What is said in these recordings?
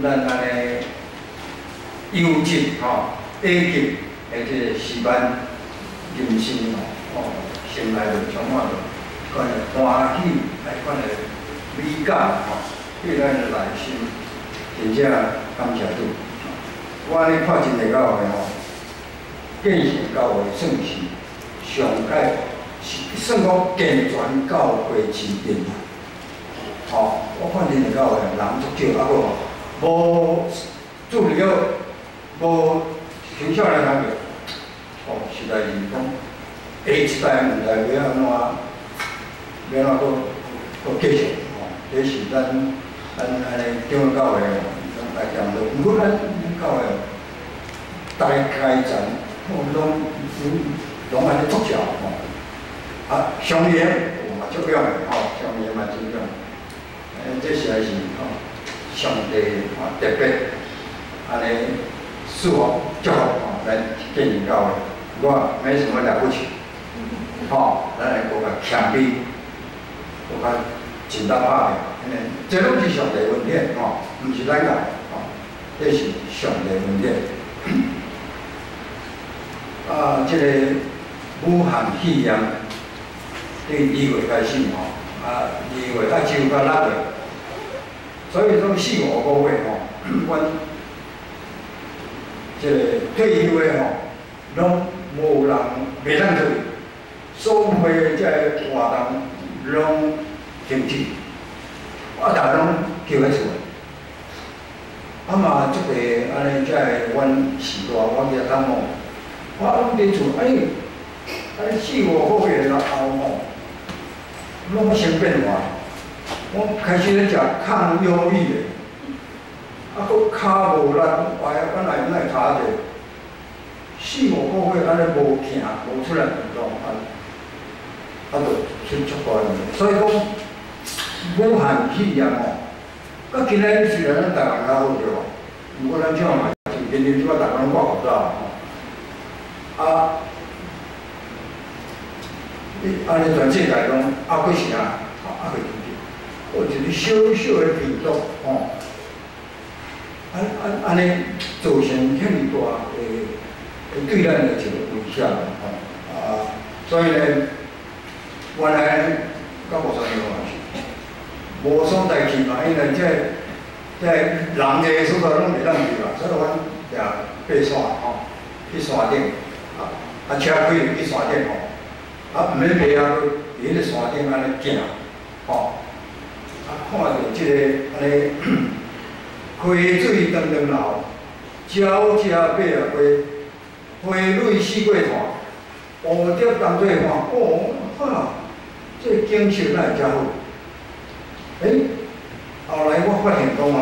咱按呢優質吼、低級的這個詩班人生吼，哦，心內就充滿著款的歡喜，彼款的美感吼，對咱的內心真正感謝主。我按呢看真濟教會吼，建成教會算是上蓋，是算講健全教會之一啦。吼，我看真濟教會人足少，啊閣無助理，無青少年那個，哦，實在是講下一代問題欲按怎，欲按怎閣閣繼續吼，這是咱咱按呢長老教會吼，來檢討。毋過咱教會大開展，吼，攏攏按呢足少吼，啊，商業嘛足勇的吼，商業嘛真勇，這實在是吼，上帝吼特別按呢賜福祝福吼，咱建成教會，我沒什麼了不起，吼，咱會閣較謙卑，閣較盡力拍拼，因為這攏是上帝恩典吼，毋是咱家吼，這是上帝恩典。啊，這個武漢肺炎對2月開始吼，啊，2月啊就到6月，所以講四五個月吼，阮這個退休的吼，攏無人袂當出去，所有的這個活動攏停止，啊，逐家攏徛佇厝。啊嘛，足濟按呢，這個阮時代，我記得吼，我攏佇厝，哎，按呢四五個月了後吼，攏發生變化。我開始咧食抗憂鬱的，啊，閣跤無力，哎，阮來阮來查者，四五個月按呢無行，無出來運動，啊，啊，就出出大問題。所以講，武漢肺炎吼，佮今仔日雖然咱台灣較好對無？毋過咱這嘛真緊張，這擺逐家攏掛口罩吼。啊，你按呢全世界攏猶閣是啥？猶閣停止，有一個小小的病毒吼，按按按呢造成遐爾大的對咱的一個威脅吼。啊，所以呢，原來佮無啥物關係，無所在去嘛，因為這這人濟所在攏袂當去嘛，所以阮定爬山吼，去山頂，啊啊車開去山頂吼，啊毋免爬啊，佇彼個山頂按呢行，吼，啊看著這個按呢溪水長長流，鳥食百仔花，花蕊四界散，蝴蝶同做伴，哦，哈，這個景色哪會遮好？欸，後來我發現講吼，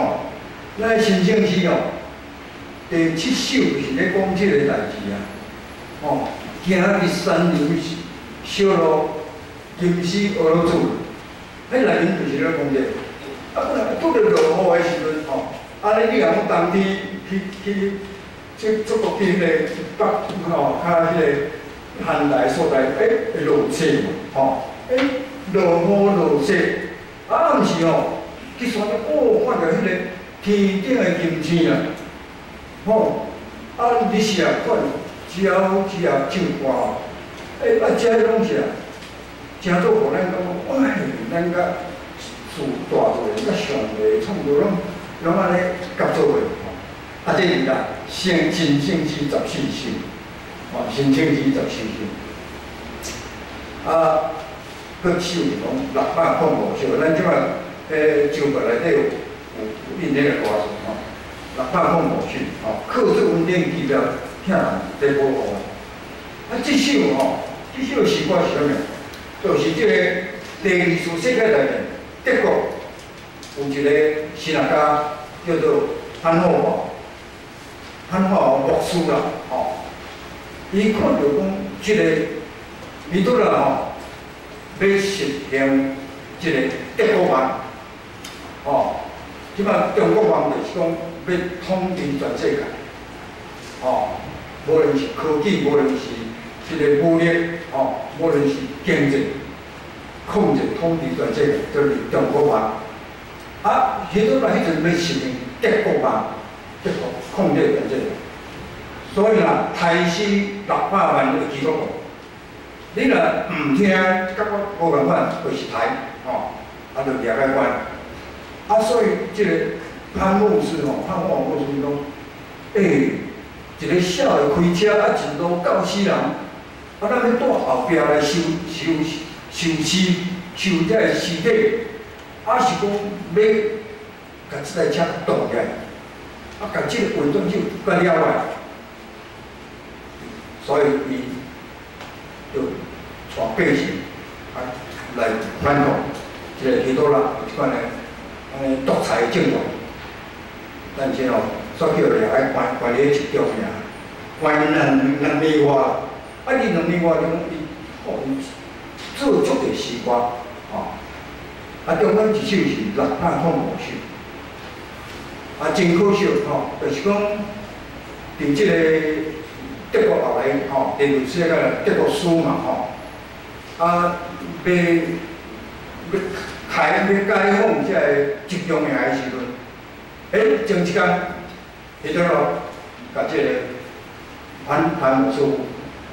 咱新生詩哦，第七首就是咧講這個代誌啊，吼，行佇山林小路，吟詩學老子，彼內面就是咧講這個。啊，本來拄著落雨的時陣吼，按呢你若講冬天去去出出國去彼個北吼，較彼個寒帶所在，欸，會落雪嘛，吼，欸，落雨落雪，啊，暗時吼，去山頂哦，看著彼個天頂的金星啊，吼，啊，你是啊看鳥只啊唱歌，欸，啊，這攏是啊，誠做予咱感覺，哎，咱佮自大自然佮上帝創造攏攏按呢合做伙，吼，啊，這是啦，聖真聖詩14首，吼，新聖詩十四首，啊，閣首是講605首，咱這擺彼周報內底有有印彼個歌詞吼，605首，吼，靠做恩典記念疼人在保護。啊，這首吼，這首詩歌是啥物？就是這個第二次世界大戰，德國有一個神學家叫做潘霍華，潘霍華牧師啦，吼，伊看著講這個彼得啦吼，欲實行這個德國夢，吼，這擺中國夢就是講欲統治全世界，吼，無論是科技，無論是這個武力，吼，無論是經濟，控制統治全世界，就是中國夢。啊，彼陣來彼陣欲實行。德國嘛，德國控制全世界。所以啦，刣死600萬的基督徒，你若毋聽，佮我無仝款，就是刣，吼，啊，就掠來關。啊，所以這個潘牧師吼，潘旺牧師講，欸，一個痟的開車啊，一路教死人，啊，咱欲蹛後壁來收收收屍，收這个屍體，啊是講欲共這台車擋起來，啊，共這個運轉手佮了來，所以伊就帶百姓啊來反抗這個希特勒這款的按呢獨裁政權，但是吼，煞叫掠來關關佇集中營，關兩年外，啊，伊2年外中伊吼伊做足濟詩歌，吼，啊，中間一首是605首，啊，真可惜吼，就是講佇這個德國後來吼，第二次世界德國輸嘛吼，啊，欲欲開欲解放這個集中營的時陣，欸，前一工，希特勒共這個潘潘牧師共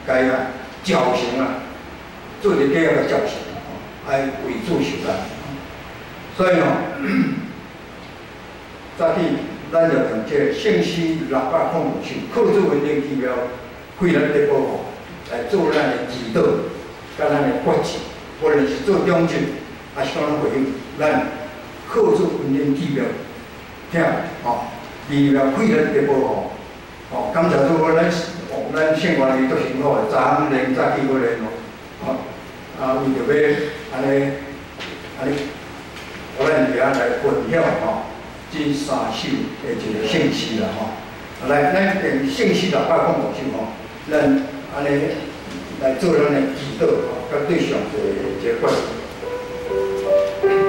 伊啊絞刑啊，做一個假個絞刑，愛為主受難。所以吼，早起咱就用這個聖詩605首，靠主恩典奇妙，開咱的保護，來做咱的祈禱，佮咱的決志，無論是做長執，抑是講咱會友，咱靠主恩典奇妙，聽吼，奇妙開咱的保護，吼，感謝主，咱咱聖願里足辛苦的，早昏練早起閣練哦，吼，啊，為著欲按呢按呢，予咱佇遐來分享吼，這三首的一個聖詩啦吼，來，咱用聖詩605首吼，咱按呢來做咱的祈禱吼，佮對上帝的一個決志。 Oh.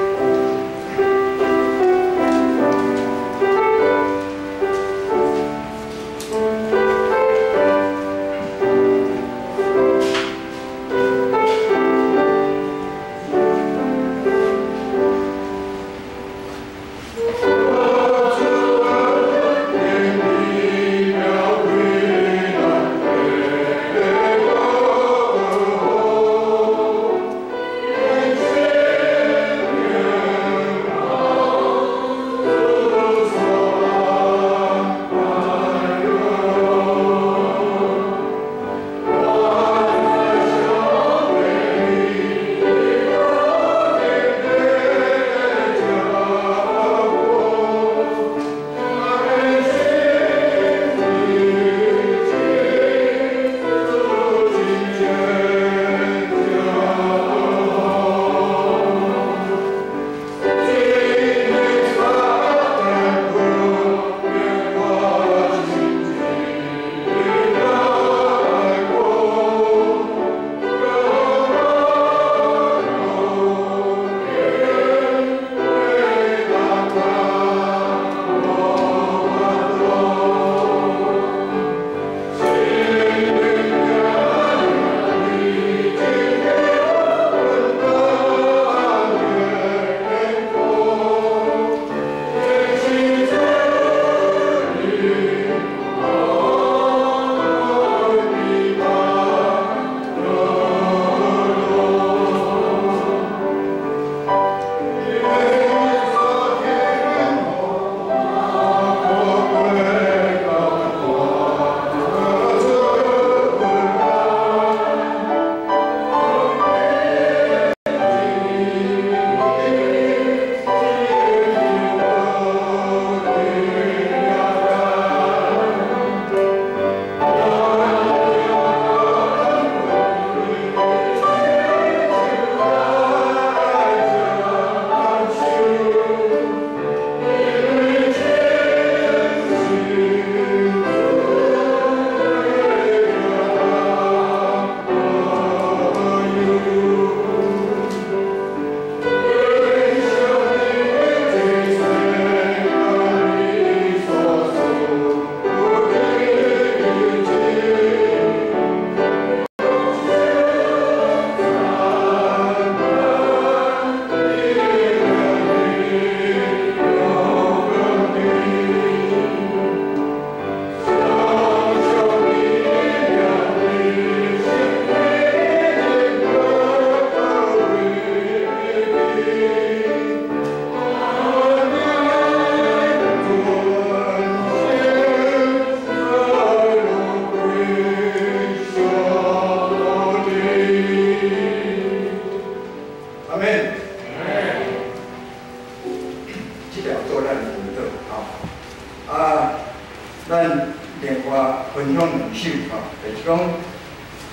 咱另外分享兩首吼，就是講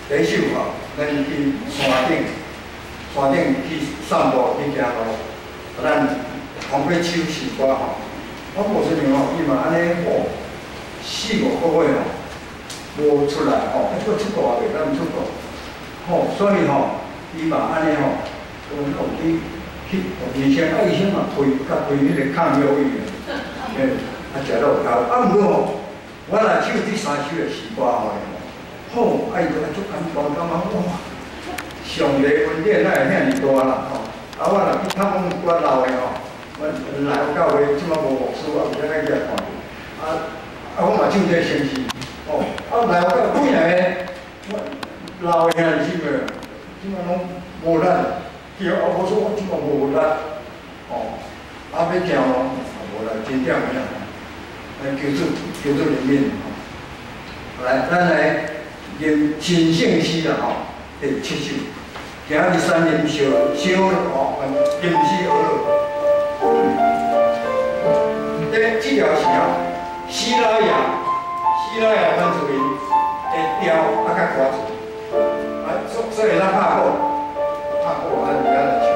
第一首吼，咱去山頂，山頂去散步去行路，咱通過唱詩歌吼。我無說明吼，伊嘛按呢吼，四五個月吼，無出來吼，欸，閣出國也袂當出國，吼，所以吼，伊嘛按呢吼，講去去醫生，啊醫生嘛開佮開彼個抗憂鬱的，欸，啊食了有夠，啊毋過吼，我若唱這三首的詩歌予伊吼，好，啊伊就足感動，感覺哇，上帝恩典哪會遐爾大啦吼！啊，我若去探訪一寡老的吼，阮來教會這擺無牧師，我毋知哪去來看著，啊啊，我嘛唱這個聖詩，吼，啊來教幾若个老的兄弟姊妹，這擺攏無力，對，啊我說我這擺無力，吼，啊欲行路無力，真忝的啦，來求主求主憐憫吼，來，咱來念新聖詩啦吼，第七首，今日山林小小吼，臨時學落。這這條是啊，西拉雅，西拉雅原住民的調啊，佮歌詞，啊，所以咱拍鼓，拍鼓啊，而家來唱。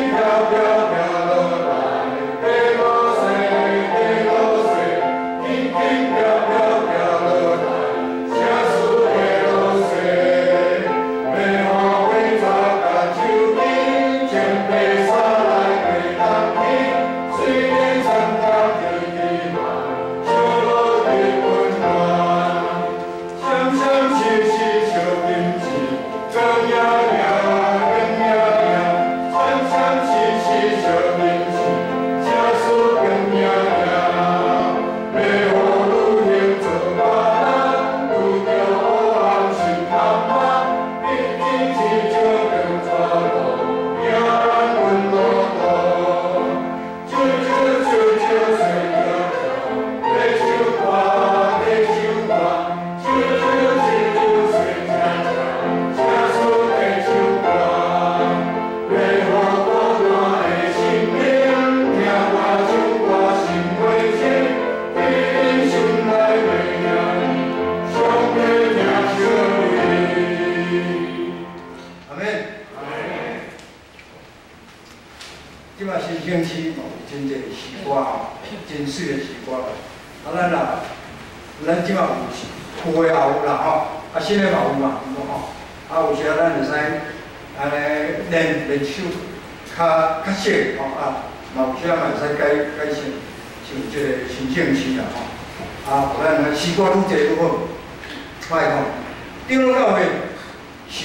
飘飘飘落来，真媠的詩歌啦。啊，咱若咱這馬有舊的也有啦吼，啊新的嘛有嘛，毋過吼，啊有時啊咱會使按呢練練手較較熟吼啊，嘛有時啊嘛會使改改成像這個新正詩啦吼。啊，咱詩歌愈濟愈好，我來講，長老教會是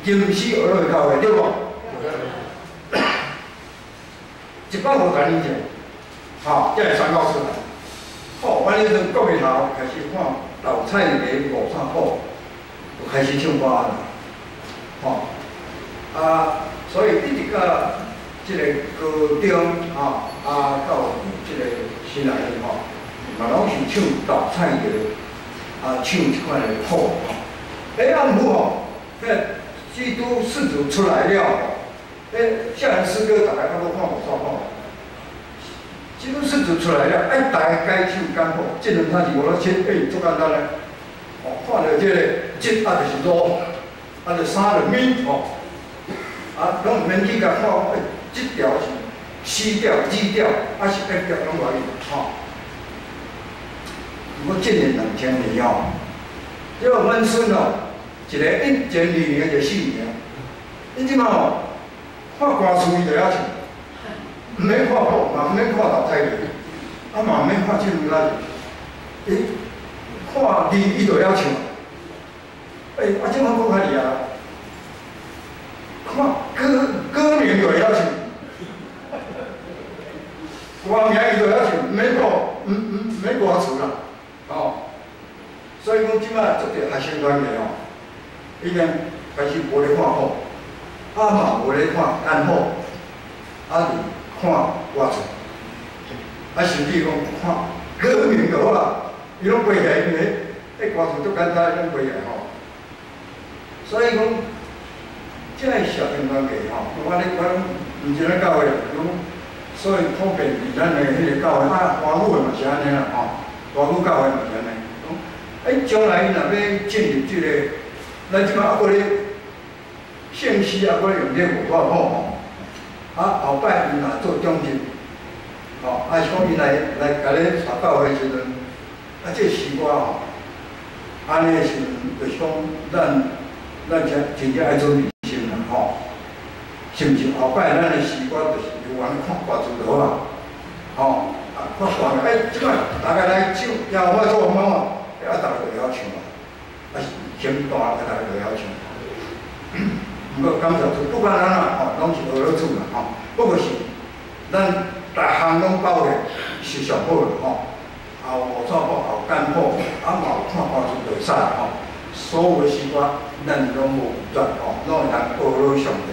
認死學落教會，對無？150多年前，吼，才會宣告出來。好，阮彼陣國語頭開始看老蔡的五線譜，就開始唱歌啦。吼，啊，所以一直到這個高中，吼，啊，到這個新來的吼，嘛攏是唱老蔡的，啊，唱這款的譜。吼，欸，啊，毋過吼，彼基督世主出來了，欸，校園詩歌大家較閣看無煞譜。基督世主出來了，愛大家改唱簡譜，這兩三字五六七，欸，足簡單咧。哦，看著這個一啊，就是囉，啊，就三就咪，吼，啊，攏毋免去共看，欸，這條是 C 調、G 調，還是 F 調，攏無要緊，吼。毋過進入2000年吼，這個阮孫哦，一個一，一個二年，一個四年，𪜶這馬吼，看歌詞伊就曉唱。毋免看譜，嘛毋免看老太太，啊嘛毋免看這兩個字，欸，看字伊就曉唱。欸，啊這款閣較厲害，看歌歌名就會曉唱，歌名伊就曉唱，毋免看，毋免歌詞啦，吼。所以講這擺足濟學生團體吼，已經開始無咧看譜，啊嘛無咧看簡譜，啊是看歌詞，啊甚至講看歌名就好啦，伊攏背起來，因為彼歌詞足簡單，攏背起來吼。所以講，這個小平團體吼，我咧講，毋是咱教會，講所以普遍佇咱的彼個教會，啊，華語的嘛是按呢啦吼，華語教會嘛是按呢。講，欸，將來𪜶若欲進入這個，咱這擺猶閣咧聖詩，猶閣咧用這個五線譜吼。啊，後擺𪜶若做長執，吼，啊是講𪜶來來共你帶教會的時陣，啊，這詩歌吼，按呢的時陣，就是講咱咱才真正愛準備心啦，吼，是毋是？後擺咱的詩歌就是由阮看歌詞就好啊，吼，啊看歌名，欸，這擺大家來唱，耶和華做王哦，啊，逐个就會曉唱啊，啊是先大，啊，逐个就會曉唱。毋過感謝主，不管按怎吼，攏是學了主啦吼。不過是咱逐項攏包的是上好啦吼。也有五線譜，也有簡譜，啊嘛有看歌詞就會使吼。所有的詩歌，咱攏無拒絕吼，攏會通學了上帝。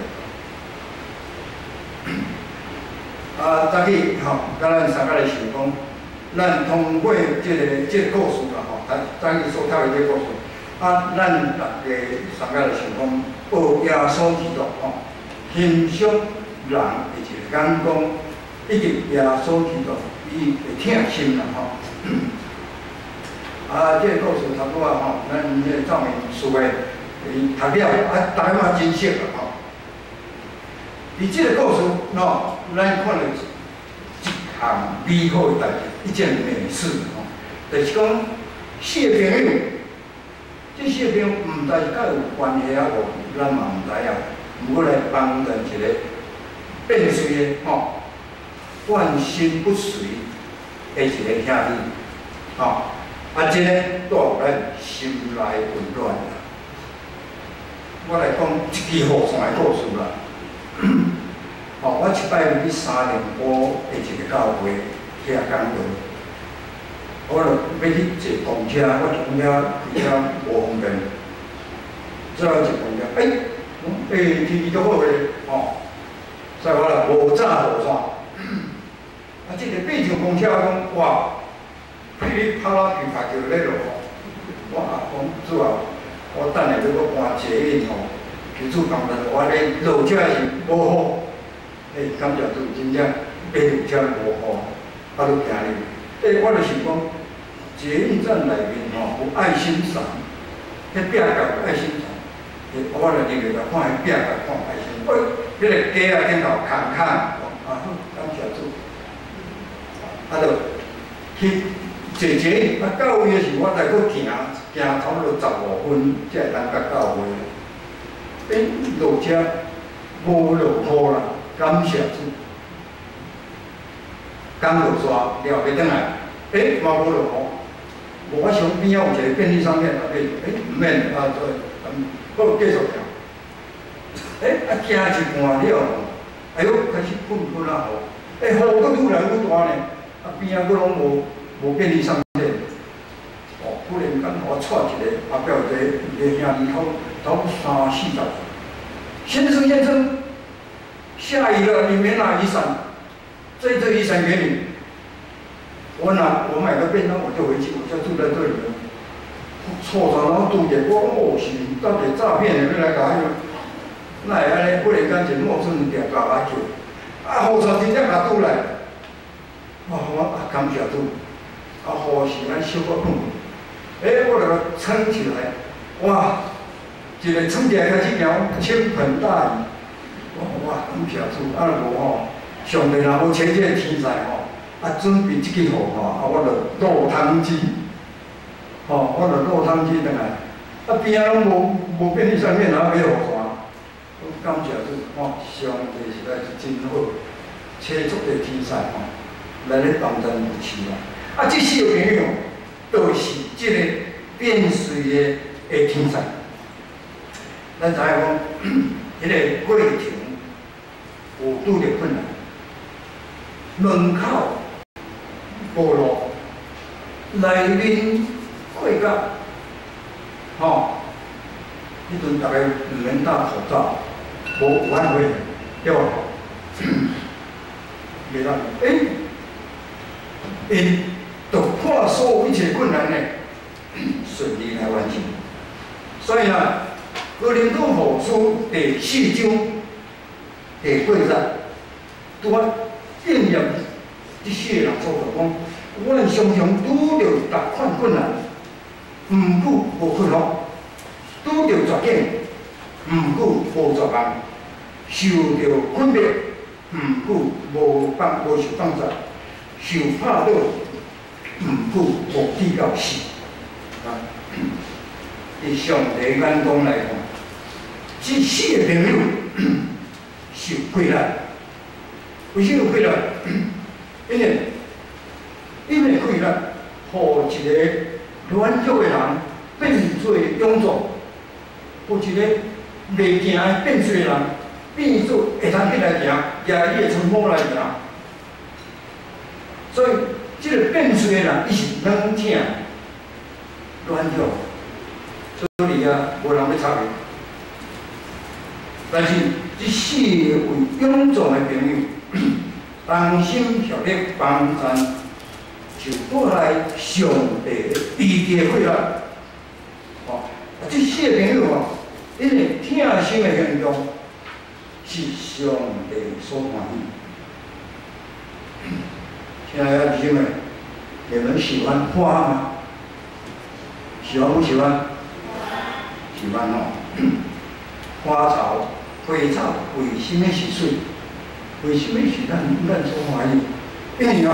啊，早起吼，佮咱三個來想講，咱通過這個故事啦吼，早起所讀的這個故事，啊，咱逐家三個來想講，學耶穌基督吼，欣賞人的一個眼光，以及耶穌基督伊的疼心啦吼。啊，這個故事頭拄仔吼，咱彼個趙明師的伊讀了，啊，逐家嘛真熟啦吼。佇這個故事，喏，咱看著一項美好的代誌，一件美事吼，就是講四個朋友，這四個朋友毋知是佮有關係啊無，咱嘛毋知影。毋過來幫助一個變隨的吼，半身不遂的一個兄弟，吼，啊，這个帶予咱心內溫暖啦。我來講一支雨傘的故事啦。吼，我一擺去三重埔的一個教會遐講道，我就欲去坐公車，我從遐開車無方便，最後坐公車，欸，講欸天氣足好咧，吼，所以我就無紮雨傘。啊，這個爬上公車講，哇，噼里啪啦噼啪就咧落雨，我啊講主啊，我等下欲閣趕捷運吼，求主幫助我咧落車時無雨。欸，感謝主，真正爬上車無雨，啊，就行入。欸，我就想講，捷運站內面吼有愛心傘，彼壁角有愛心傘，欸，我就入去來看彼壁角看愛心，欸，彼個架仔頂頭空空，啊好，感謝主，啊，就去坐坐，啊，到位的時我再閣行行差不多15分，才會當到教會。欸，落車無落雨啦，感謝主。剛落沙了欲轉來，欸，嘛無落雨。無我想邊仔有一個便利商店，啊，買，欸，毋免，啊，做，好繼續行。欸，啊，行一半了，哎喲，開始噴噴啊雨，欸，雨閣愈來愈大呢，啊，邊仔閣攏無便利商店。哦，忽然間予我帶一個後壁有一個兄弟頭三四十歲，先生先生，下雨了，你沒拿雨傘，這雨傘給你。我拿我買個便當我就回去，我就住在這裡了。錯上然後拄著我講哦是到底詐騙的欲來共我，哪會按呢？忽然間一個陌生人定共我叫，啊雨傘真正共拄來，哇我啊感謝主，啊雨是按小可噴，欸我就共撐起來，哇，一個撐起來開始行，傾盆大雨，我講哇感謝主，啊若無吼，上帝若無請這個天使吼。啊，準備這支雨吼，啊，我就落湯雞，吼，我就落湯雞轉來，啊，邊仔攏無便利商店，哪買雨傘？我感謝主，吼，上帝實在是真好，請足濟天使吼，來咧幫咱扶持啦。啊，這四個朋友，就是這個變水的天使。咱知影講，彼個過程有拄著困難，門口無路，內面過甲，吼，彼陣逐家毋免戴口罩，無武漢肺炎，對無？袂當，欸，𪜶突破所有一切困難呢，順利來完成。所以啊，哥林多後書第四章第八節，拄仔應驗這四個人所講，阮常常拄著逐款困難，毋過無困惑；拄著絕境，毋過無絕望；受著困迫，毋過無受放逐；受拍倒，毋過無至到死。啊！佇上帝眼光來看，這四個朋友是有氣力。為啥有氣力？因為氣力，予一個軟弱的人變做勇壯，予一個袂行的變做人變做會通起來行，舉伊的春風來行。所以，這個變水的人，伊是軟疼、軟弱，所以啊，無人欲插伊。但是，這四位勇壯的朋友，同心協力幫贊，就帶來上帝醫治的氣力。哦，啊，這四個朋友哦，𪜶的疼心的行動是上帝所歡喜。親愛的弟兄們，你們喜歡花嗎？喜歡不喜歡？喜歡哦。花草、花草為什麼是媠？為什麼是咱所歡喜？因為哦，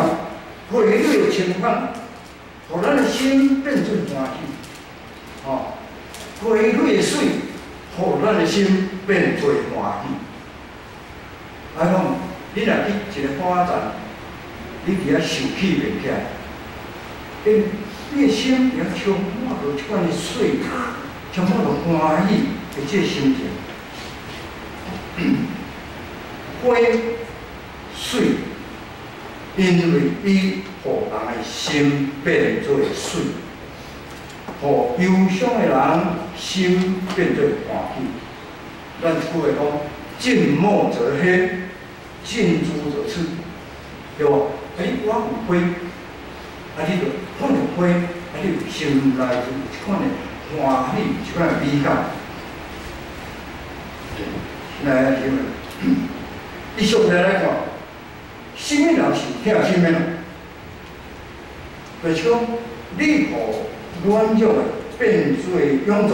花蕊的清芳，予咱的心變做歡喜。哦，花蕊的媠，予咱的心變做歡喜。啊，講你若去一個花展，你佇遐受氣袂起來，欸，你的心會充滿著這款的媠，充滿著歡喜的這個心情。花媠，因為伊予人的心變做媠，予憂傷的人心變做歡喜。咱一句話講：近墨者黑，近朱者赤，對無？欸，我有花，啊，你就看著花，啊，你有心內就有這款的歡喜，這款的美感。來，弟兄們，你相對來看，啥物人是疼心的人？就是講，你予軟弱的變做勇壯，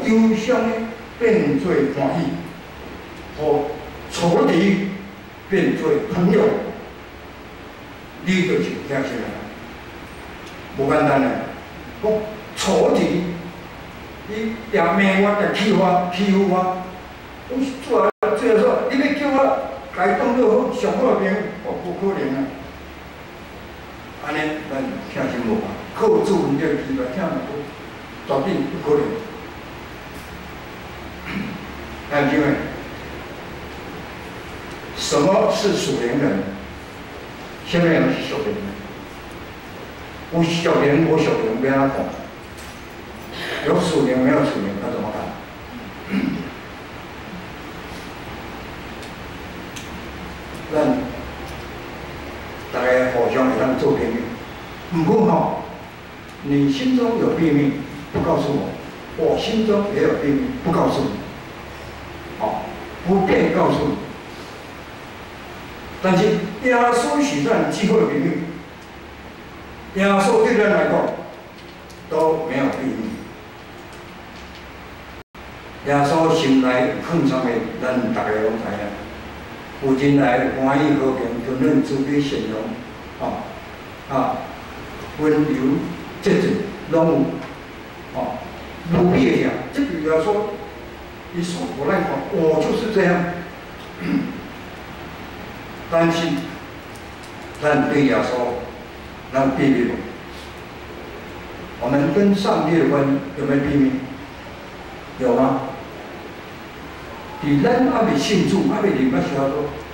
予憂傷的變做歡喜，予仇敵變做朋友，你就是有疼心的人，無簡單的。講錯字，你定罵我，定欺我，欺負我，講主啊，主耶穌，你欲叫我共伊當做好上好的朋友，哦，無可能啊！按呢，咱疼心無共，靠主恩這個基督疼無，絕對不可能。兄弟們，什麼是屬靈人？什麼人是屬靈人？有屬靈無屬靈，欲按怎看？有屬靈沒有屬靈，那怎麼看？咱大家互相會當做朋友，毋過吼，你心中有秘密不告訴我，我心中也有秘密不告訴你，好，不便告訴你。但是耶穌是咱至好的朋友，耶穌對咱來講都沒有秘密。耶穌心內有藏啥物，咱逐家攏知影。有仁愛、歡喜、和平、堅忍、慈悲、善良，吼啊，溫柔、節制，攏有，吼，無比的疼。這句耶穌，伊說予咱看，我就是這樣。但是，咱對耶穌，咱有秘密無？我們跟上帝的關係有沒有秘密？有嗎？佇咱猶未信主、猶未認捌時候，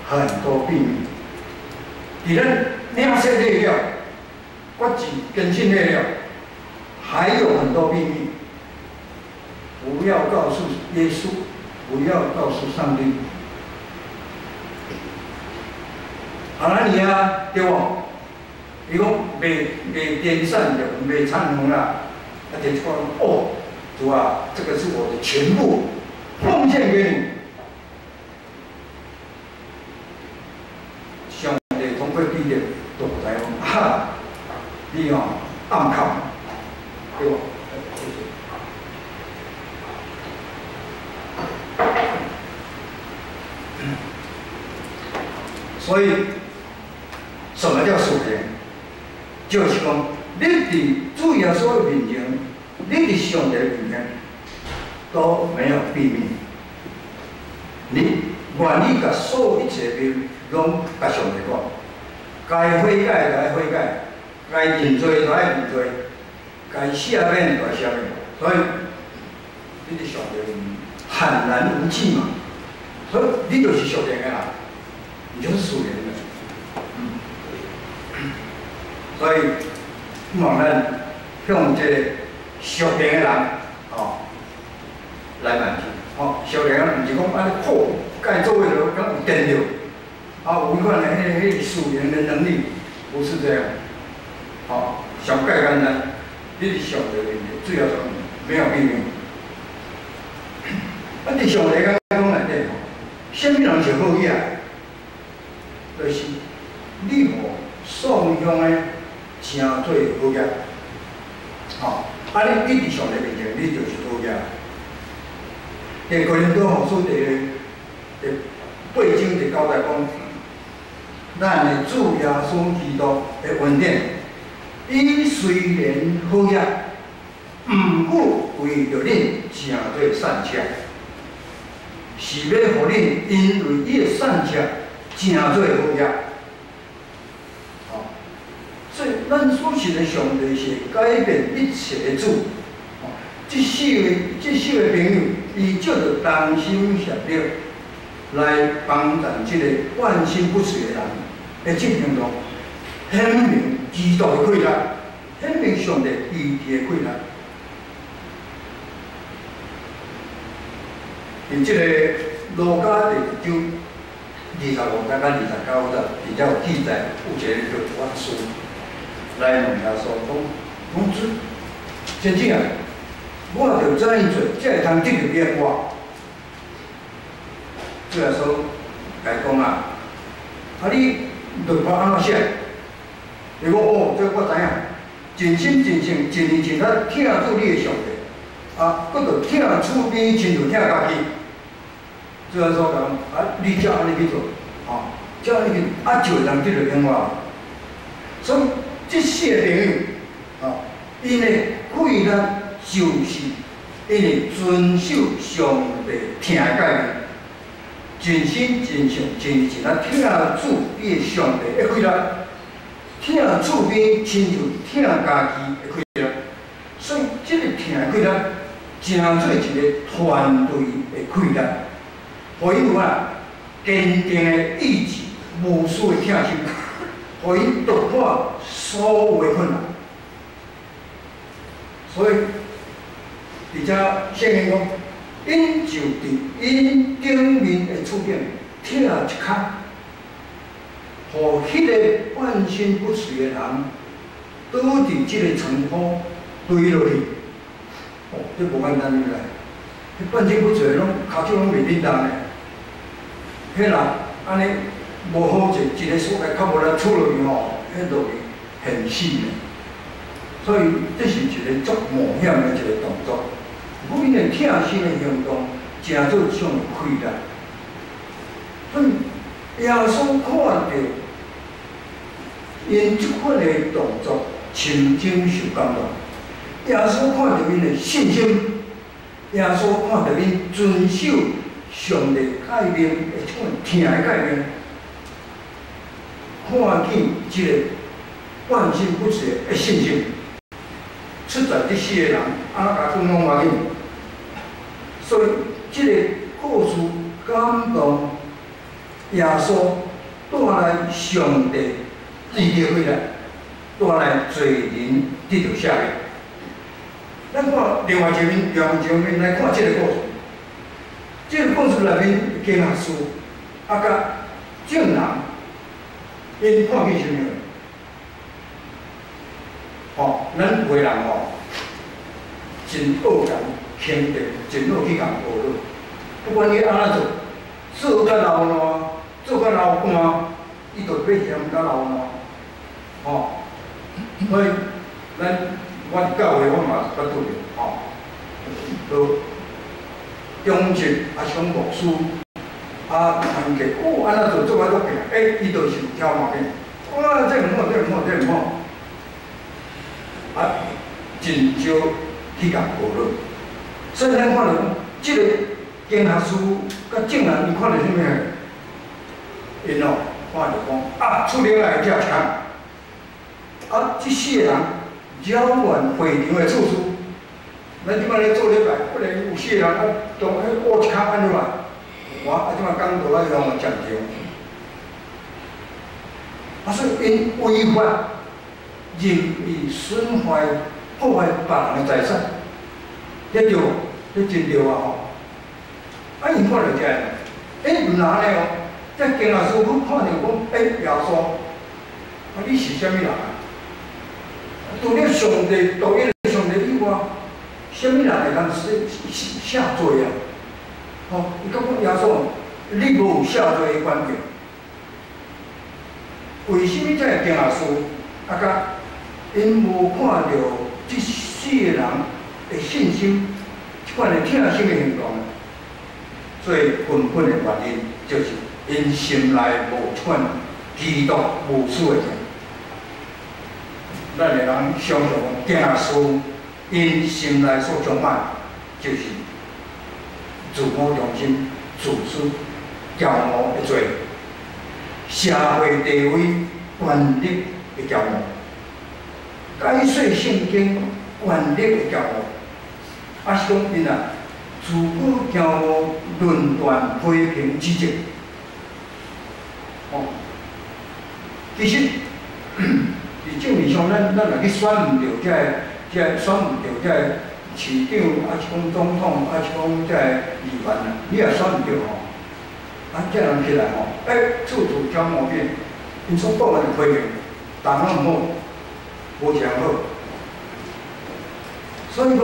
很多秘密。佇咱領洗禮了、決志堅信禮了，還有很多秘密。不要告訴耶穌，不要告訴上帝。亞拿尼亞對無？伊講賣賣田產就賣田園啦，啊，就講哦，主啊，這個是我的全部，奉獻給你。上帝通過彼得都知講，哈，你哦暗藏，對無？所以，什麼叫屬靈？就是講，你佇主耶穌的面前，你佇上帝的面前，都沒有秘密。你願意共所有一切秘密攏共上帝講，該悔改就愛悔改，該認罪就愛認罪，該赦免就愛赦免。所以，你佇上帝面前坦然無懼嘛。所以你就是屬靈的啦，你就是屬靈的。所以，希望咱向這個屬靈的人，吼，來邁進。吼，屬靈毋是講按呢好，佮伊做伙就敢有電著，啊，有彼款的彼個屬靈的能力，不是這樣。吼，上蓋簡單，你佇上帝面前，主要說沒有秘密。啊，佇上帝眼光內底吼，啥物人是好額？就是你予送向的成做好額，吼，啊你佇上帝面前，你就是好額。佇哥林多後書第八章第九節講，咱的主耶穌基督的恩典，伊雖然好額，毋過為著恁成做善者，是欲予恁因為伊的善者成做好額。所以，咱所信的上帝是改變一切的主。這四個朋友，伊借著同心協力來幫助這個萬心不遂的人的這行動，顯明基督的氣力，顯明上帝醫治的氣力。佇這個路加第一章25節到29節，佇遮有記載，有一個叫法師來問耶穌講：講主，先生啊，我著怎樣做，才會通得著永活？主耶穌共伊講啊，啊你律法按怎寫？伊講哦，這個我知影，盡心盡性盡意盡力疼主你的上帝，啊，閣著疼厝邊親像疼家己。主耶穌講啊，你照按呢去做，吼，照按呢去，啊就會通得著永活。所以這四個朋友，吼，𪜶的氣力就是𪜶會遵守上帝疼的誡命，盡心盡性盡意盡力疼主你的上帝的氣力，疼厝邊親像疼家己的氣力。所以這個疼的氣力，成做一個團隊的氣力，予𪜶有啊堅定的意志、無私的疼心，予𪜶突破所有的困難。所以，佇遮聖經講，𪜶就佇𪜶頂面的柱頂拆一空，予彼個半身不遂的人倒佇這個床鋪墜落去。哦，這無簡單來，彼半身不遂攏跤手攏袂振動的，彼人按呢無好勢，一个所在較無力杵落去吼，彼落去現死的。所以這是一個足冒險的一個動作。毋過𪜶的疼心的行動，成做這種氣力。所以耶穌看著𪜶這款的動作，深深受感動。耶穌看著𪜶的信心，耶穌看著𪜶遵守上帝誡命的這款疼的誡命，看見這個半身不遂的信心。實在這四個人，按怎共講攏無要緊。所以這個故事感動耶穌帶來上帝得著回來，帶來罪人得著赦免。咱看另外一面，另外一面來看這個故事。這個故事內面經學士啊，佮眾人，𪜶看見啥物？吼，咱有的人吼，真愛共肯定，真愛去共學落。不管你按怎做，做甲流爛，做甲流汗，伊就欲嫌甲流爛，吼。所以咱我佇教會我嘛捌拄著，吼，都長執抑是講牧師啊，團契哦，按怎做做甲足拼，欸，伊就是挑毛病，哇，這毋好，這毋好，這毋好。啊，真少去共學落，所以咱看著講，這個經學士佮眾人，𪜶看著啥物？𪜶哦，看著講啊，厝頂來拆一空，啊，這四個人擾亂會場的秩序。咱這擺咧做禮拜，不能有四個人啊，當彼挖一空按怎來？我啊，這擺講道愛用暫停。啊，所以𪜶違法。任意損壞、破壞別人的財產，這對無？這真對啊吼！啊，𪜶看著這個，欸，毋若按呢哦，這經學士閣看著講，欸，耶穌，啊，你是啥物人啊？除了上帝獨一的上帝以外，啥物人會通赦罪啊？吼，伊感覺耶穌，你無赦罪的權柄。為啥物這个經學士啊？佮𪜶無看著這四個人的信心，這款的疼心的行動，最根本的原因就是𪜶心內無這款基督無私的疼。咱會當想像講，經學士𪜶心內所充滿，就是自我中心、自私、驕傲的罪，社會地位、權力的驕傲。解說聖經權力的驕傲，抑是講𪜶啊，自我驕傲、論斷、批評、指責。哦，其實佇政治上，咱若去選毋著這个、這个選毋著這個市長，抑是講總統，抑是講這个議員啊，你若選毋著吼，啊，這人起來吼，欸，處處挑毛病，𪜶所講的就批評，逐項攏毋好。無誠好，所以講，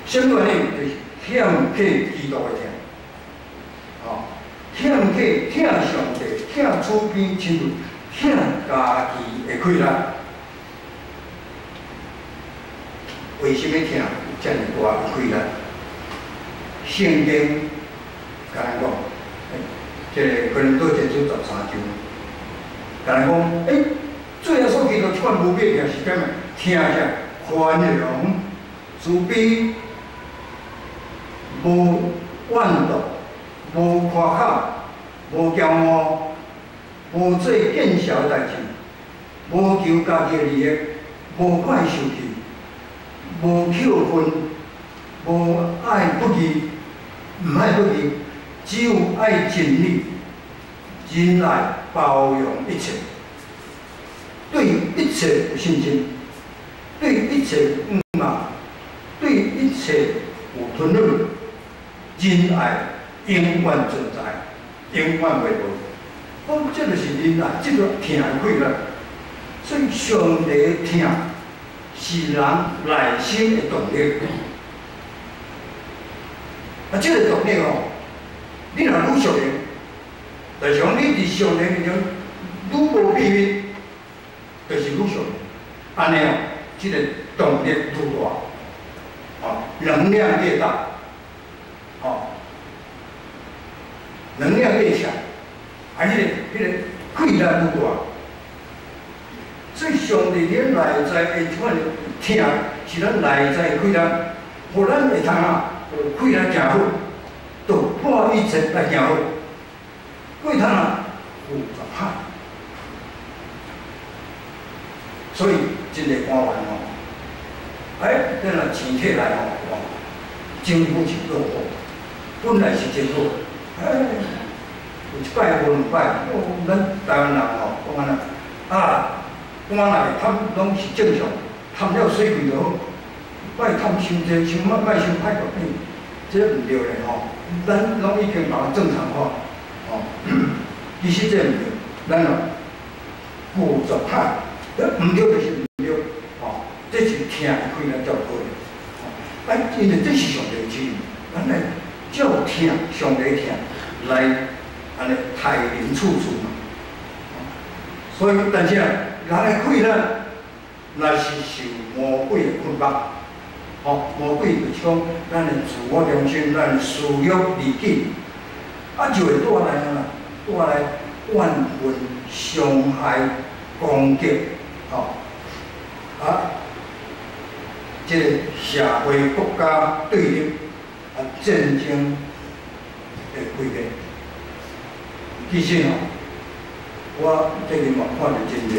啥物原因？就是欠缺基督的疼，吼，欠缺疼上帝、疼厝邊親像疼家己的氣力。為啥物疼遮爾大的氣力？聖經共咱講，這個哥林多前書13章，共咱講，欸，主耶穌基督一款。款無比疼是啥物？疼啥？寬容、慈悲、無怨妒、無誇口、無驕傲、無做見笑的代誌，無求家己的利益，無快受氣，無抾恨，無愛不義，毋愛不義，只有愛真理，忍耐包容一切，對一切有信心，對一切有愛，對一切有吞忍，仁愛永遠存在，永遠袂無。講這就是仁愛，這個疼的氣力。所以上帝的疼是人內心的動力。啊，這個動力吼，你若愈屬靈，就是講你佇上帝面前愈無秘密，就是愈屬靈。按呢哦，這個動力愈大，哦，能量越大，哦，能量越強，啊，彼個氣力愈大。所以上帝佇內在的這款疼，是咱內在的氣力，予咱會通啊，有氣力行好，突破一切來行好，過通啊，負責歹。所以真濟官員吼，哎，咱若錢摕來吼，哇，政府是落後，本來是真好，哎，有一擺無兩擺，哦，咱台灣人吼，講按怎啊？官若會貪攏是正常，貪了洗氣就好，莫貪傷濟，傷莫莫傷歹決定，這毋對咧吼。咱攏已經把它正常化，吼。其實這毋對，咱哦故作歹，這毋對就是毋對，吼。這是疼的氣力較好的，吼。啊，因為這是上帝旨意，咱來照疼上帝疼來按呢待人處事嘛。所以，但是啊，人的氣力，若是受魔鬼的捆綁，吼，魔鬼就是講咱的自我中心、咱的私欲利己，啊，就會帶來啊，帶來怨恨、傷害、攻擊，吼，啊，這個社會國家對立，啊，戰爭的規定，其實吼，我最近嘛看著真濟。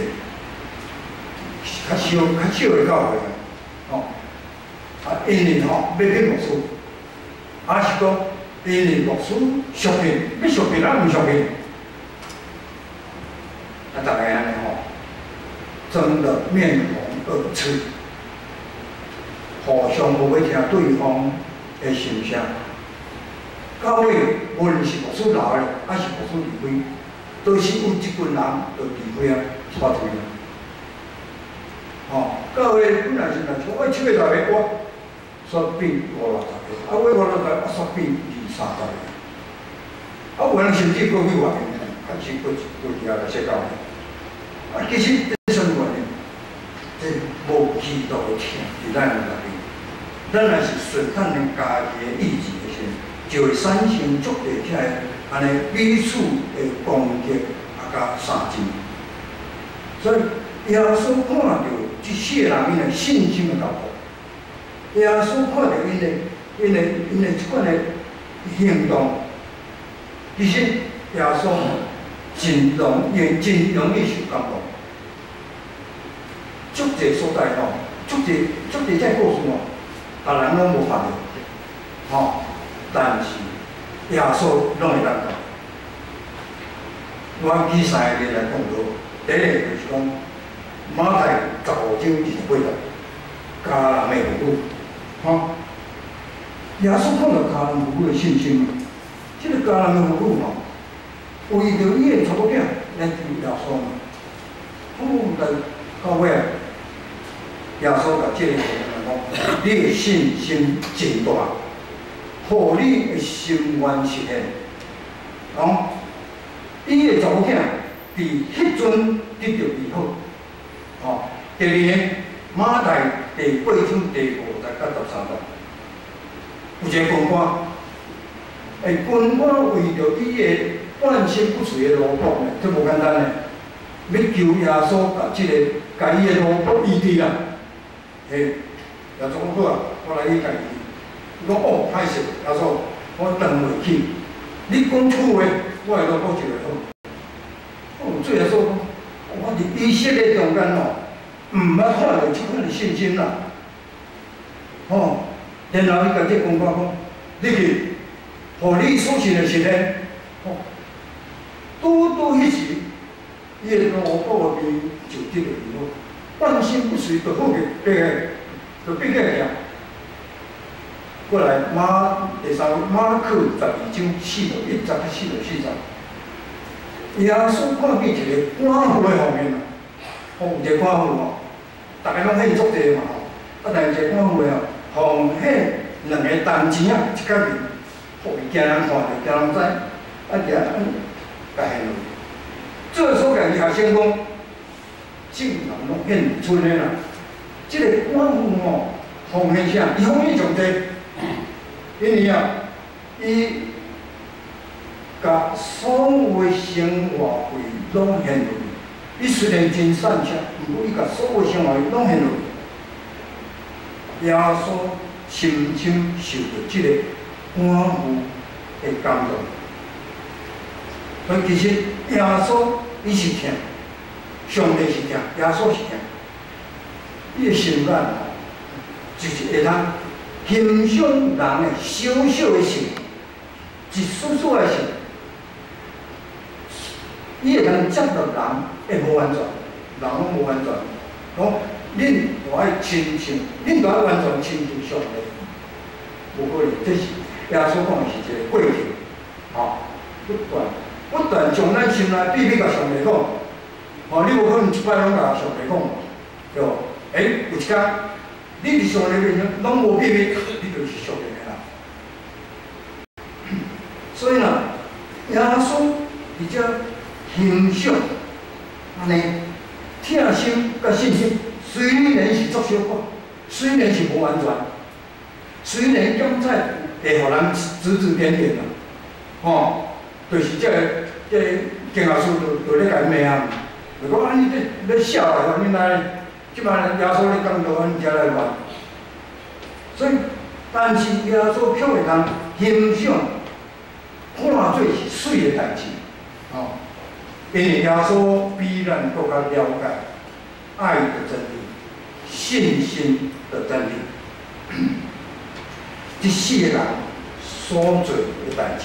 較少較少的教會啊，吼，啊，𪜶𪜶吼欲變牧師，抑是講𪜶𪜶牧師受聘，欲受聘抑毋受聘，啊，逐个按呢吼，爭得面紅耳赤，互相無欲聽對方的心聲。到尾無論是牧師留的，抑是牧師離開，都是有一群人就離開啊，脫退啊。吼，教會本來是若像我七八十个，我煞變五六十个，啊，我五六十個，我煞變二三十个，啊，有人甚至閣去外面開始閣閣遐來設教會。啊，其實這啥物原因？這無基督的疼佇咱內面，咱若是順咱的家己的意志的時，就會產生足濟遐个按呢彼此的攻擊啊，佮相爭。所以耶穌看著這四個人𪜶的信心的交託，耶穌看著𪜶的這款的行動，其實耶穌真容易受感動。足濟所在吼，足濟足濟這故事吼，別人攏無看著，吼，但是耶穌攏會當看。我舉三個例來講就好，第一個就是講馬太15章28節，迦南的婦女，吼，耶穌看著迦南婦女的信心嘛，這個迦南的婦女吼，為著伊的查某囝來求耶穌嘛，好，來到尾啊，耶穌共這個婦人講，你的信心真大，予你的心願實現，講，伊的查某囝佇彼陣得著醫好，吼。第二个，馬太第八章第5節到13節，有一個軍官，欸，軍官為著伊的半身不遂的奴僕呢，這無簡單呢。欲求耶穌共這个共伊的奴僕醫治啦。嘿，耶穌講好啊，我來去共伊醫。伊講哦，歹勢，耶穌，我當袂起。你講句話，我的奴僕就會好。哦，主耶穌講，我佇以色列中間哦，毋捌看著這款的信心啦。吼，然後伊共這公婆講，你去，予你所信的實現。吼，拄拄彼時，伊的奴僕的病就得著醫好，半身不遂就好去，對，就變起來。過來馬第三馬可12章41節到44節，耶穌看見一个寡婦的奉獻啦，吼，有一個寡婦吼，逐家攏獻足濟嘛吼，啊，但是一個寡婦的哦，奉獻兩个銅錢仔，一角銀，予伊驚人看著，驚人知，啊，伫遐按共獻落去。這個所共伊學生講，眾人攏獻剩的啦，這個寡婦吼，奉獻啥？伊奉獻上濟。因為啊，伊共所有的生活費攏獻落去。伊雖然真散赤，毋過伊共所有生活費攏獻落去。耶穌深深受著這个寡婦的感動。所以其實耶穌伊是疼，上帝是疼，耶穌是疼。伊的心眼就是會通欣賞人的小小的心，一絲絲的心，伊會通接納人的無完全，人攏無完全。講恁著愛親像，恁著愛完全親像上帝。無可能，這是耶穌講的是一個過程，吼，不斷不斷將咱心內秘密共上帝講，吼，你無可能一擺攏共上帝講，對無？欸，有一工，你佇上帝面前攏無秘密，你就是屬靈的啦。所以啦，耶穌佇遮欣賞，按呢疼心佮信心，雖然是足小可，雖然是無完全，雖然檢採會予人指指點點啦，吼，就是這個經學師就咧共伊罵啊，就講啊你咧咧痟啊，你哪這擺耶穌咧講道，阮遮來亂。所以，但是耶穌卻會通欣賞，看做是媠的代誌，吼，因為耶穌比咱閣較了解愛的真理、信心的真理。這四个人所做的代誌，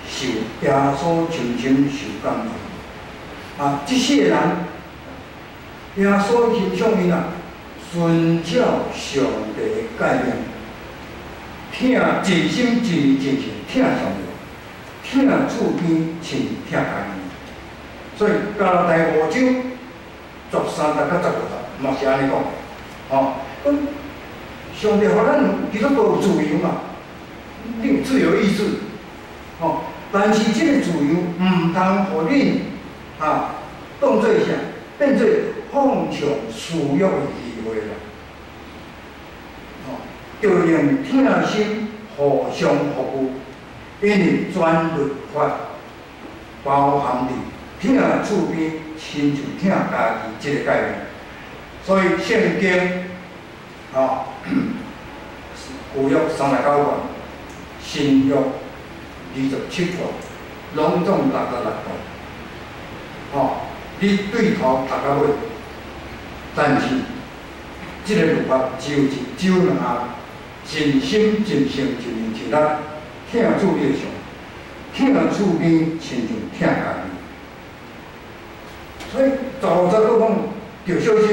受耶穌深深受感動。啊，這四個人，耶穌欣賞𪜶啊，遵照上帝的誡命，疼盡心盡意盡性疼上帝，疼厝邊親疼家己。所以加拉太5章13節到15節嘛是按呢講，吼，講上帝予咱基督徒有自由嘛，你有自由意志，吼，但是這个自由毋通予恁啊當做啥，變做放縱私欲的機會啦，吼，著用疼心互相服務，因為全律法包含佇疼厝邊親像疼家己這个概念，所以聖經吼舊約39卷，新約27卷，攏總66段，吼，你對頭讀到尾，但是這个律法只有一只有兩項：盡心、盡性、盡意、盡力疼主你的上帝，疼厝邊親像疼家己。所以15節閣講著小心，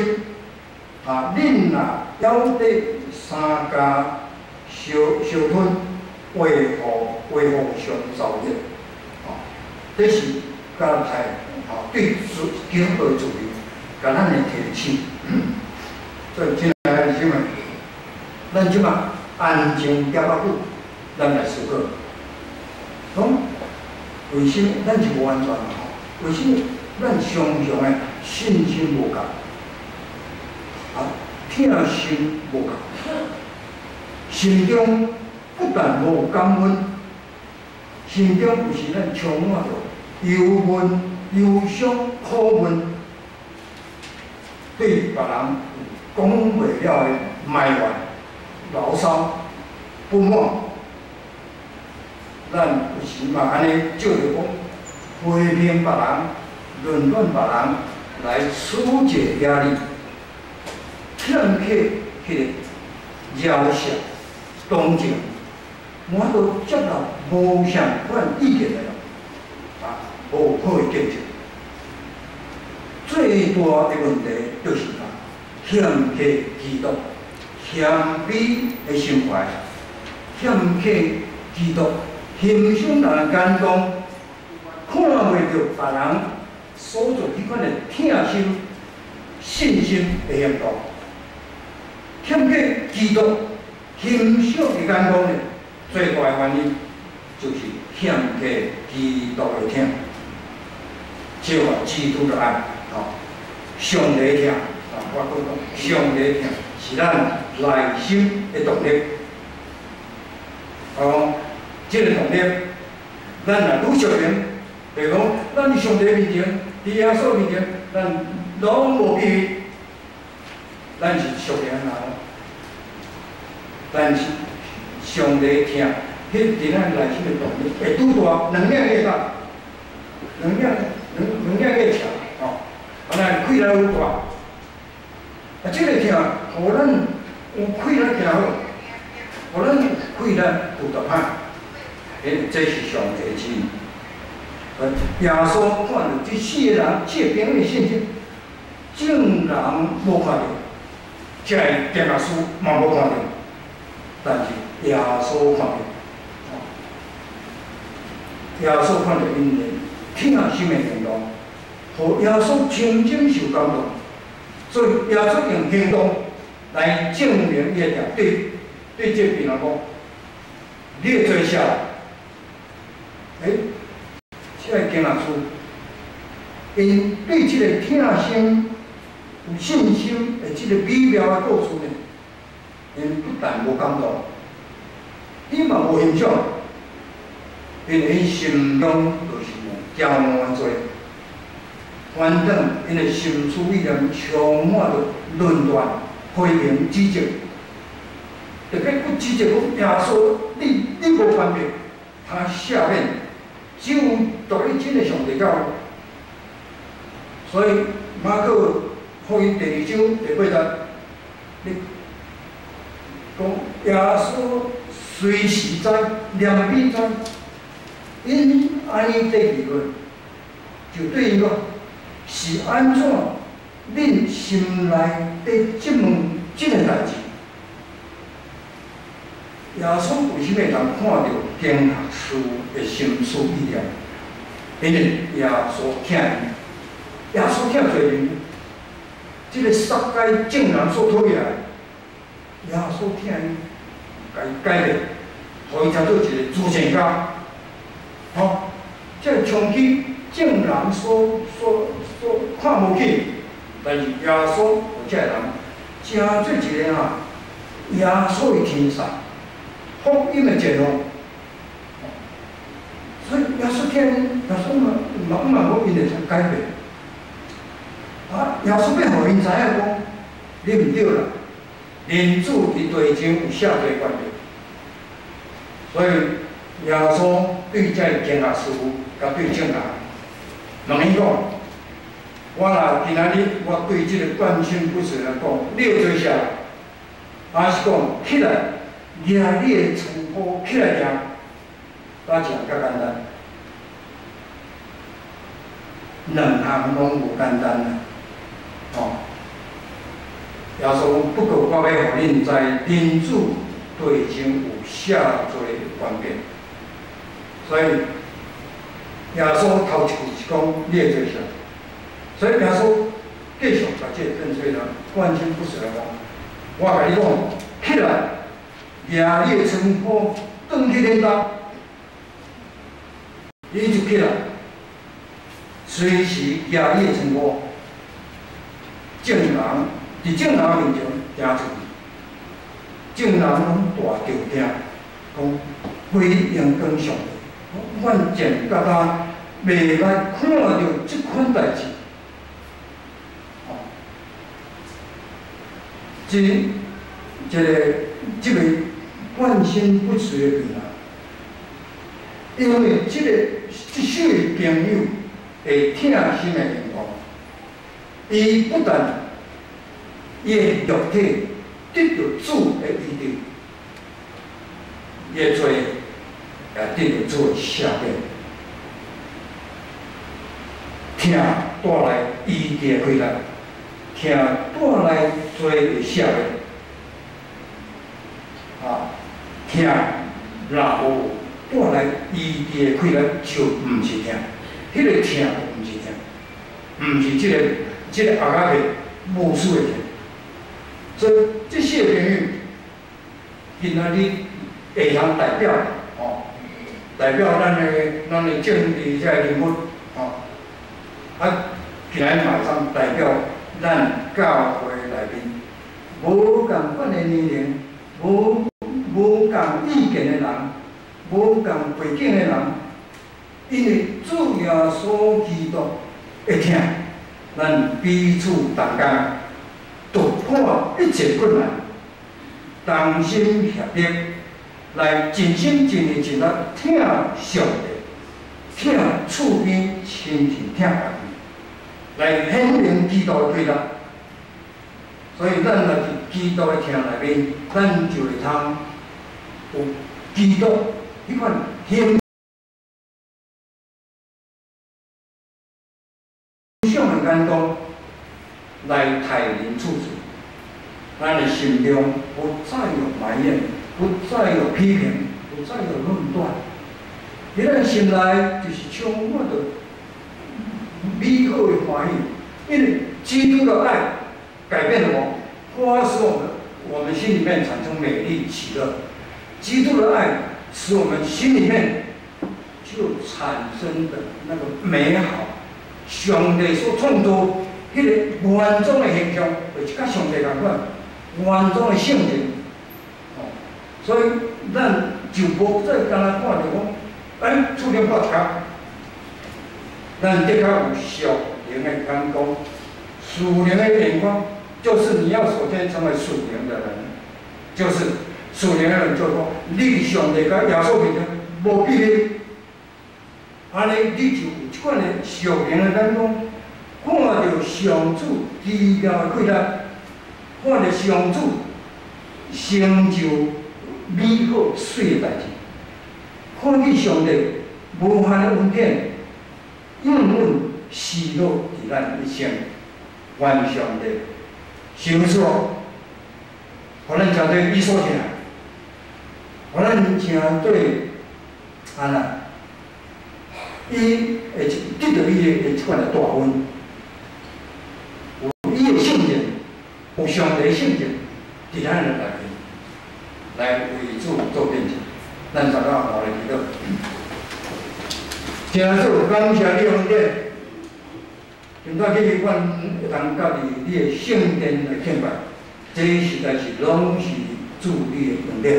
啊，恁若枵得三家相相吞，為何為何相造孽？吼，這是加拉太吼對基督徒的自由，共咱的提醒。所以，親愛的弟兄們，咱這馬安靜恬仔久，咱來思考，講為什麼咱是無完全的吼？為什麼咱常常的信心無夠，啊，疼心無夠，心中不但無感恩，心中有時咱充滿著憂悶、憂傷苦悶，對別人講袂了的埋怨、牢騷、不滿。咱有時嘛按呢借著講批評別人、論斷別人來紓解壓力，欠缺彼個饒恕、同情，無法度接納無相款意見的人，啊，無好的見證。最大的問題就是啥？欠缺基督謙卑的心懷，欠缺基督欣賞人的眼光，看袂著別人所做彼款的疼心、信心的行動。欠缺基督欣賞的眼光呢，最大的原因就是欠缺基督的疼，這話基督的愛，吼，上帝疼，啊，我講上帝疼是咱內心的動力。哦，這個動力，咱若愈屬靈，比如講，咱佇上帝面前，佇耶穌面前，咱攏無秘密，咱是屬靈人，但是上帝疼，彼佇咱內心的動力會愈大，能量越大，能量越強，吼，啊，咱氣力愈大，啊，這個疼，予咱有氣力行好，予咱氣力有得歹，欸，這是上帝旨意。耶穌看著這四個人，四個朋友的信心，眾人無看著，這個經學師嘛無看著，但是耶穌看著，耶穌看著𪜶的疼心的行動，予耶穌深深受感動，所以耶穌用行動來證明伊的疼，對這病人講，你會做啥？欸，這個經學師，𪜶對這個疼心有信心的這個美妙的故事呢，𪜶不但無感動，伊嘛無欣賞，因為𪜶心中就是有驕傲的罪，反轉𪜶的心思意念充滿著論斷、批評、指責，特別閣指責講耶穌，你無權柄，他赦免只有獨一真的上帝才有。所以馬可福音第二章第八節，你講耶穌隨時知，憐憫知，𪜶按呢對議論，就對𪜶講是按怎恁心內佇質問這個代誌？耶穌為啥物會當看著經學師的心思意念？因為耶穌疼𪜶，耶穌疼罪人，這個撒該眾人所討厭的，耶穌疼𪜶，共伊改變，予伊成做一個慈善家。吼，這個衝擊眾人所看無起，但是耶穌予這個人成做一個哈，耶穌的天使，福音的前鋒。所以耶穌疼，耶穌嘛嘛嘛講𪜶會使改變。啊，耶穌欲予𪜶知影講，你毋對啦，人子佇地上有赦罪權柄。所以耶穌對這個經學師佮對眾人問伊講：我若今仔日我對這個半身不遂人講，你會做啥？還是講起來，舉你的床鋪起來行，佗一項較簡單？兩項攏無簡單啦，吼！耶穌講，不過我欲予恁知，人子地上有赦罪的權柄。所以耶穌頭一句是講你會做啥？所以耶穌繼續共這個變做人半身不遂的講，我共你講，起來，舉你的床鋪，轉去恁兜，伊就起來，隨時舉你的床鋪，眾人佇眾人面前行出去，眾人攏大叫驚，講歸榮光上帝，阮前甲今袂捌看著這款代誌。哦，這個半身不遂的病人，因為這四個朋友會疼心的緣故，伊不但伊的肉體得著主的醫治，伊的罪也得著主的赦免，疼帶來醫治的快樂，疼帶來罪的赦免，啊，疼若無帶來醫治的快樂就毋是疼，彼個疼毋是疼，毋是這個阿加伯無私的疼。所以這四個朋友，今仔日會通代表，吼，代表咱的政治這個人物，吼，啊，今仔日嘛會當代表咱教會內面無仝款的年齡、無仝意見的人、無仝背景的人，因為主耶穌基督的疼，咱彼此同工，突破一切困難，同心協力，來盡心盡力盡力疼上帝，疼厝邊親情疼家己，來顯明基督的快樂。所以咱若佇基督的疼內面，咱就會通有基督彼款形象的眼光來待人處事。咱的心中不再有埋怨，不再有批評，不再有論斷。佇咱心內就是充滿著美好的歡喜，因為基督的愛改變了我，花使我們心裡面產生美麗喜樂。基督的愛使我們心裡面就產生的那個美好。上帝所創造彼個原裝的形象，就是佮上帝仝款，原裝的性情。哦，所以咱就無再干焦看著講，哎，厝頂破一工，咱的確有屬靈的眼光，屬靈的眼光就是你要首先成為屬靈的人，就是屬靈的人就講，你上帝佮耶穌面前無秘密，按呢你就有這款的屬靈的眼光，看著上主奇妙的快樂，看著上主成就美好媠的代誌，看見上帝無限的恩典，應允喜樂佇咱一生，願上帝賞賜，予咱誠對伊所疼，予咱誠對按怎，伊會得著伊的這款的大恩，有伊的聖靈，有上帝的聖靈佇咱的內面，來為主做見證。咱大家來祈禱。天主，感謝你恩典，今早起阮會當佮佇你的聖殿來敬拜，這實在是攏是主你的恩典。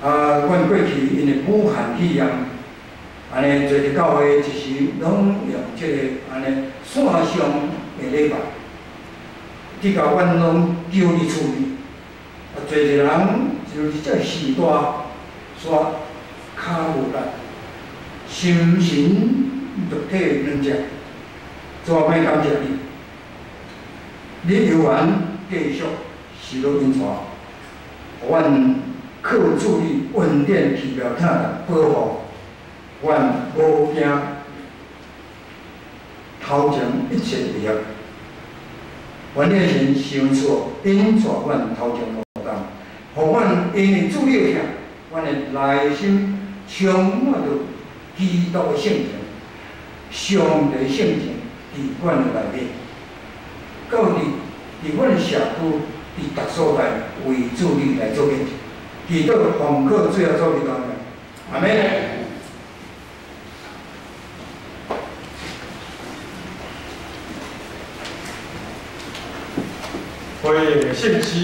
啊，阮過去因為武漢肺炎，按呢濟個教會一時攏用這個按呢線上的禮拜，直到阮攏丟佇厝裡，啊，濟濟人就是這時代煞較無力，心神肉體軟弱，主啊，欲感謝你，你猶原繼續受落引帶，予阮靠主你恩典奇妙疼痛保護，阮無驚頭前一切威脅。願你的神賞賜引帶阮頭前路途，予阮因為主你的疼，阮的內心充滿著基督的聖情，上帝聖情佇阮的內面，到佇阮的社區，佇逐所在為主你來做見證。祈禱奉靠主耶穌基督的名，阿們。回聖師。